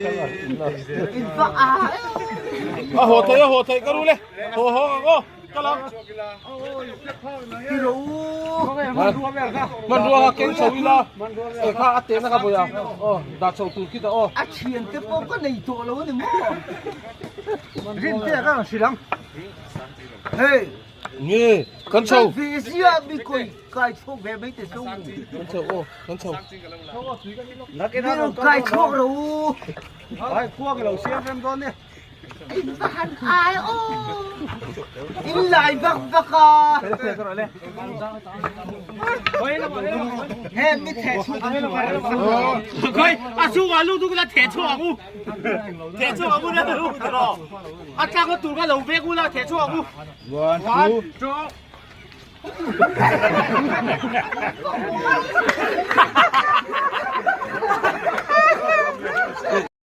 A haw thei a haw thei ka ru le haw haw ang aw ka lang hmanrua kha keng chho ila e kha a tehna kha vawi a aw dah chho tur khi ta aw a thian te pawh ka nei tawh lo a ni maw rin te ka rawn hrilh ang hei nge kan chho ve zia mi kawi kai chhuak ve mai te chu kan chho aw kan chho mi kai chhuak ro u ai khua ka lo siam rem dawn ni in va han ai aw in lai vak vak a he mi theh chhuak ang Khoi a chhung ah lu tu ka theh chhuak ang u theh chhuak ang u na lu ti rawh a tlak na tur kha lo vek u la theh chhuak ang u one two two.